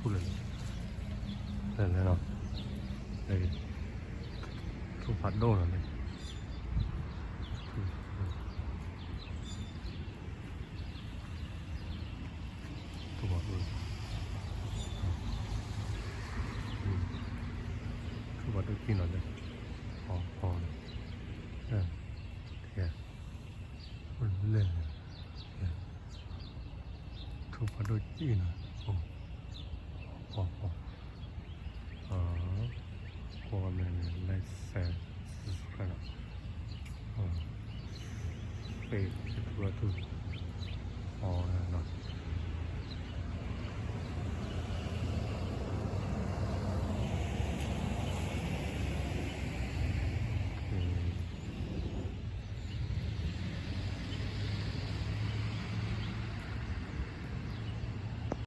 လၢလၢလီၤ, ထူၣ်ဖးဒိၣ်လီၤန့ၣ်, ထူၣ်ဖးဒိၣ်, ထူၣ်ဖးဒိၣ်ကံၢ်နီၤလၢ, ဖီဖီ, လဲၣ်, ထူၣ်ဖးဒိၣ်ကံၢ်နီၤ, ဖီဖီ, ကွၢ်မဲာ်န့ၣ် like share subscribe လီၤ, ဖဲထူၣ်ထူၣ်